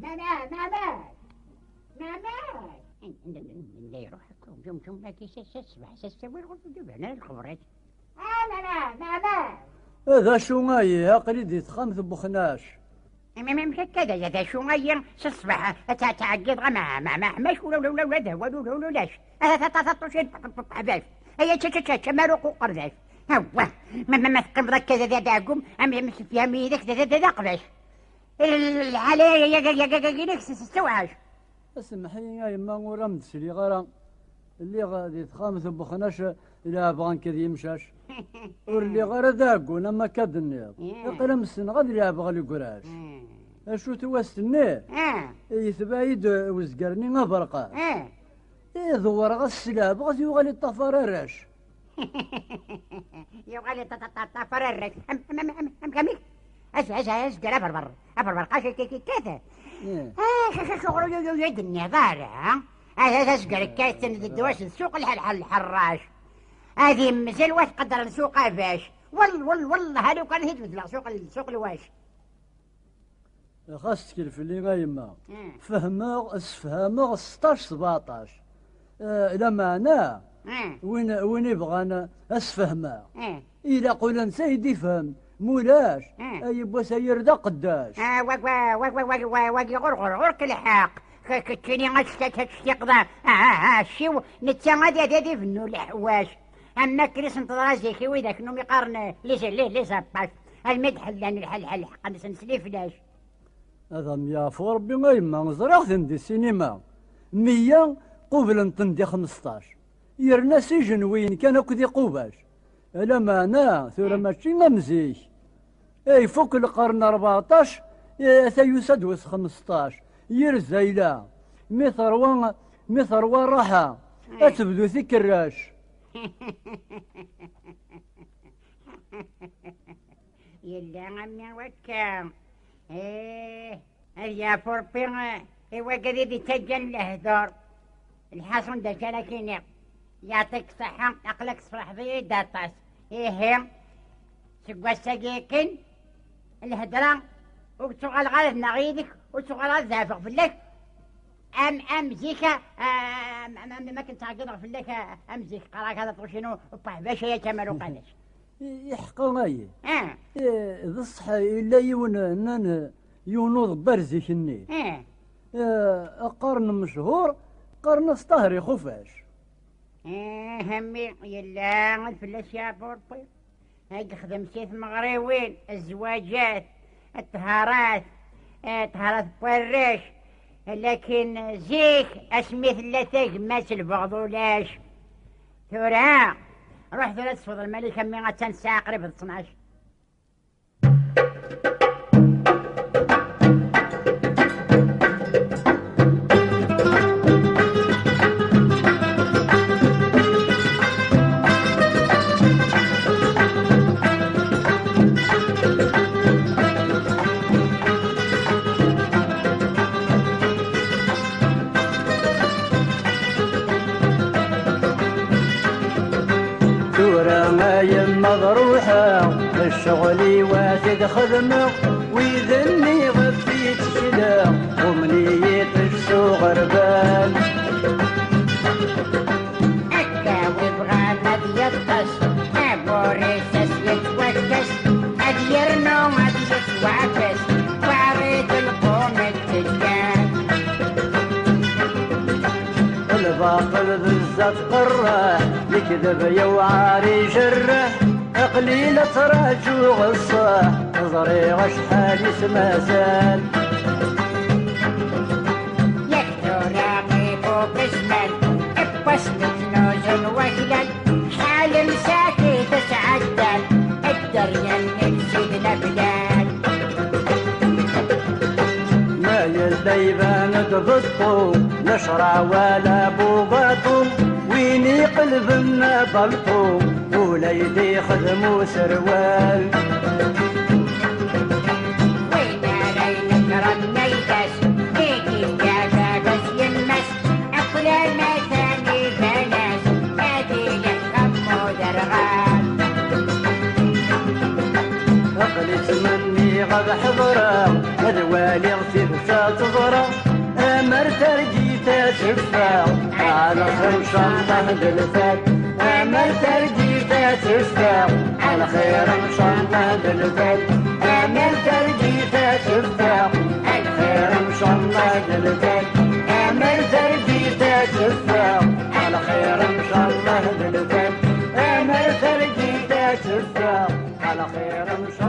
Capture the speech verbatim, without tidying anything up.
Mama, mama, mama. Anda iruḥ akk umcum-aki s ṣṣbeḥ, s ttawil ur d-iban ara lxebrat. Ah, mama, mama. D acu ayi, aql-i di texxamt n Uxnac. Amek akka d aya, d acu ayi s ṣṣbeḥ ad tɛeggiḍ ɣa ma, ma, ma ḥmac ula, ula, ula, ula d awal ula, ula ulac. Aha, ta, ta, ta, ṭucin, ḥbac. Aya, ča, ča, ča, ča, maru uqerdac. Awah, ma, ma, ma teqqimeḍ akka d, d, d aɛgum, am, am, sefyam yid-k d, d, d, d aqbac. Lḥala yagi s tewḥac. Asemmeḥ-iyi a yemma, ur am-d-sliɣ ara. Lliɣ di texxamt n Uxnac, leɛbeɣ nekk d yimcac. Ur lliɣ ara d aɛeggun am akka d-tenniḍ. Aql am ssneɣ ad leɛbeɣ legrac. Acu-t wass-nni? Yetbeɛ-iyi-d uzger-nni aberqac. I dewwreɣ ad s-leɛbeɣ, ad yuɣal iṭṭafar arrac. Yuɣal iṭṭafar arrac. Am, am, am, am, amek, amek? Az-, az-, azger aberber. Aberber, qas k-, k-, kkat. Ah, sh-, sh-, sh-, ur y-, y-, y-, d-nniḍ ara. Ad, ad azger kkaten d ddwac d suq lḥal-, lḥal-, lḥerrac. Ad immzel wa tqedren suq abac. Wel-, wel-, wellah, a lukan i t-id-beddleɣ suq l-, suq lwac. Xas ttkel fell-i a yemma. Fehmeɣ, sefhameɣ seṭṭac, sbeɛṭac. Eh, lameɛna, win, win ibɣan ad s-fehmeɣ, ilaq ula netta i d-ifhem. Mulac, ay yiwwas a yir d aqeddac. Ah, wagi, wagi, wagi, wagi, wagi, ɣur, ɣur, ɣur-k lḥeqq. K-, keččini ad tectiqeḍ, ah, ah, ah, acciw, netta ad, ad, ad ibennu leḥwac. Am wakken i sen-teḍra zik i widak numi qqaren les, les, les apaches, almi d-ḥellan lḥal, lḥal, lḥeqq-nsen s liflac. Ad am-yeɛfu Rebbi a yemma, ẓriɣ-ten di ssinima. Meyya qublen-ten di xmesṭac. Yerna s ijenwiyen kan akk d iqubac. Lameɛna tura mačči am zik. Ifuk lqern rbeɛṭac, eh, ata yusa-d wis xmesṭac. Yir zayla, mi terwa, mi terwa rraḥa, ad tebdu tikerrac. Yella am wakka. Eh, ad yeɛfu Rebbi, eh, i wagad i d-ittaǧǧan lehdur. Lḥaṣun d acu ara k-iniɣ. Yeɛṭik ṣṣeḥḥa, aql-ak tefreḥeḍ-iyi-d aṭas. Ihi, seg wass-agi akken, lhedra ur ttuɣaleɣ ara ad nnaɣ yid-k, ur ttuɣaleɣ ara ad zeɛfeɣ fell-ak. Am, am zik, a, am, am, am, am akken ttɛeggiḍeɣ fell-ak, a, am zik, qqareɣ-ak ad aṭuc-inu, upaḥ, bac aya Kamal Uqadac. I, iḥeqqa ayi. Ah. Eh, d ṣṣeḥ, yella yiwen, nnan, yiwen uḍebbar zik-nni. Ah. Eh, qqaren mechur, qqaren-as Ṭaher Ixufac. Eh, a mmi, yella ad fell-as yeɛfu Rebbi. Ad yexdem si tmeɣriwin, zzwaǧat, ṭṭharat, eh, ṭṭharat n warrac. Lakin zik, asmi tella tagmat, lbeɣḍ ulac. Tura, ruḥ tura tesweḍ lmalik, a mmi, attan ssaɛa qrib d ttnac. Tura a yemma ad ruḥeɣ, ccɣel-iw ad t-id-xedmeɣ, wid-nni ɣef i ttekleɣ, ḍummen-iyi-d s uɣerbal. Akka wi bɣan ad yeṭṭes, amur-is ad s-yettwakkes, ad yernu ad yettwaɛfes, waɛrid lqum d-teǧǧa. Lbaṭel bezzaf qerreḥ, lekdeb yewɛer ijerreḥ, aql-i la ttṛaǧuɣ ṣṣeḥ, ẓriɣ acḥal i s-mazal. Yak tura ibubb zzman, wwas metnuzen waklan, acḥal msakit sɛeddan, dderya-nni n Sidna Blal. Ma yella iban-d beṭṭu, lecṛa wala bubaṭu, win iqelben abalṭu, ula yedixdem userwal. Win ara inekren ayla-s, i d-iga baba-s yemma-s, akk lamatan iban-as ad iliɣ am uderɣal. Aql-i ttmenniɣ ad ḥeḍreɣ, ad waliɣ tidet Teḍra, amer targit ad teffeɣ, ɛla xir ncallah d lfal. Amer targit ad teffeɣ, ɛla xir ncallah d lfal. Amer targit ad teffeɣ, ɛla xir ncallah d lfal. Amer targit ad teffeɣ, ɛla xir ncallah d lfal. Amer targit ad teffeɣ, ɛla xir ncallah.